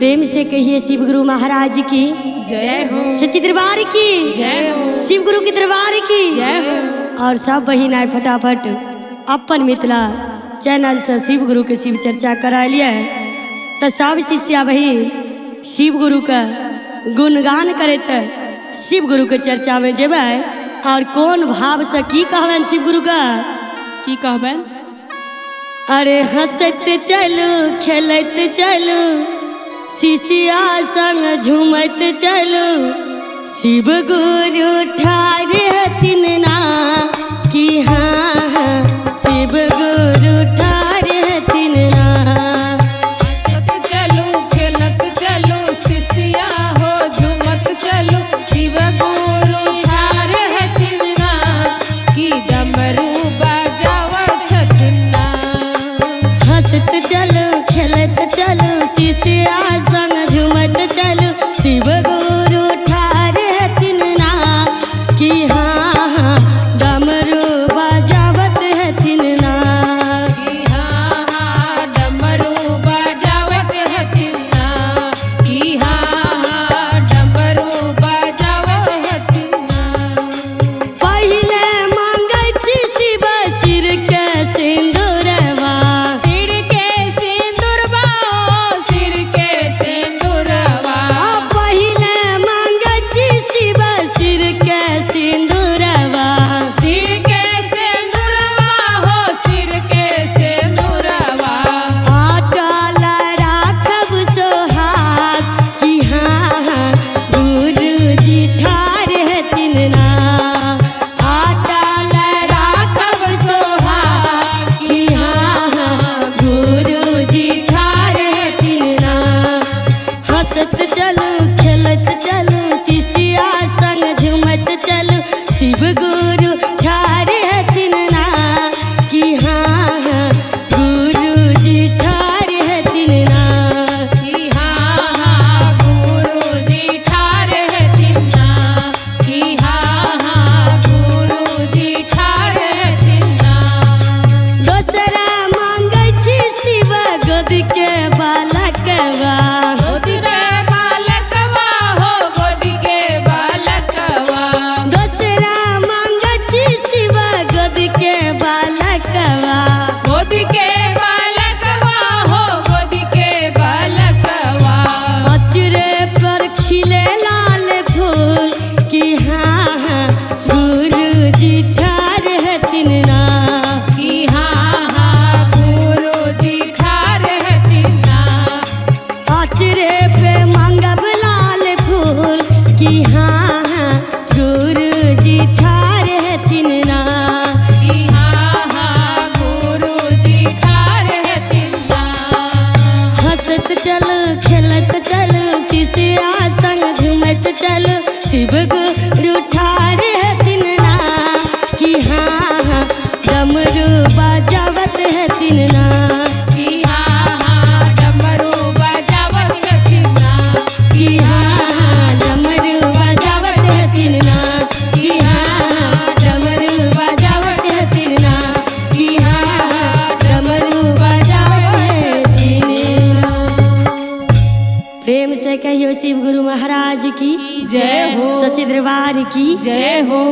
प्रेम से कहिए शिव गुरु महाराज की जय हो, सच्ची दरबार की जय हो, शिव गुरु के दरबार की जय हो। और सब बहिन आए फटाफट अपन मिथिला चैनल से शिव गुरु के शिव चर्चा करा लिए तो सब शिष्या बहिन शिव गुरु का गुणगान करते शिव गुरु के चर्चा में जेबै और कौन भाव से की कहबनि शिव गुरु का की कहबनि? अरे हंसत चलू खेलत चलू शिष्या संग झूमत चलू शिव गुरु ठार हथिन ना कि हाँ हाँ शिव गुरु ठार हथिन ना। हंसत चलू खेलत चलू शिष्या हो झूमत चलू शिव गुरु ठार हथिन ना कि डमरू बजाव छथिन ना। हंसत चलू खेलत चलू शिष्या संग झूमत चलू शिव गुरु ठार हथिन ना कि हाँ हाँ डमरू बजावत हथिन ना। कि हाँ हाँ डमरू बजावत हथिन ना। कि हाँ हाँ डमरू बजावत हथिन ना। पहिले मांगै छी शिव सिर के सिंदूरवा, सिर के सिंदूरवा, सिर के सिंदूरवा। आ पहिले मांगै छी शिव सिर के सिंदूरवा, सिर के सिंदूरवा हो सिर के सिंदूरवा। अटल राखब सोहाग कि हाँ हाँ गुरुजी ठार हथिन ना। अटल राखब सोहाग कि हाँ हाँ गुरुजी ठार हथिन ना। हंसत चलू खेलत चलू शिष्या संग झूमत चलू शिव गुरु ठार हथिन ना कि हाँ हाँ गुरुजी ठार हथिन ना। कि हाँ हाँ गुरुजी ठार हथिन ना। कि हाँ हाँ गुरुजी ठार हथिन ना। दोसरा मांगै छी शिव गोद के बालकवा, दोसरे बालकवा हो गोद के बालकवा। दोसरा मांगै छी शिव गोद के बालकवा, गोद के बालकवा हो गोद के बालकवा। अचरे पर खिले लाल फूल कि हाँ हाँ गुरुजी ठार हथिन ना। कि हाँ हाँ गुरुजी ठार हथिन ना। अचरे पे मांगब लाल फूल कि हाँ हाँ गुरुजी ठार हथिन ना। कि हाँ हाँ गुरुजी ठार हथिन ना। हंसत चलू खेलत चलू शिष्या संग झूमत चलू शिव गुरु ठार हथिन ना कि हाँ हाँ डमरू बजावत हथिन ना। कि हाँ हाँ डमरू बजावत हथिन ना। कि हाँ हाँ डमरू बजावत हथिन ना। कि हाँ हाँ डमरू बजावत हथिन ना। कि हाँ हाँ डमरू बजावत हथिन ना। प्रेम से कहियो शिव गुरु महाराज की जय हो, सच्चे दरबार की जय हो।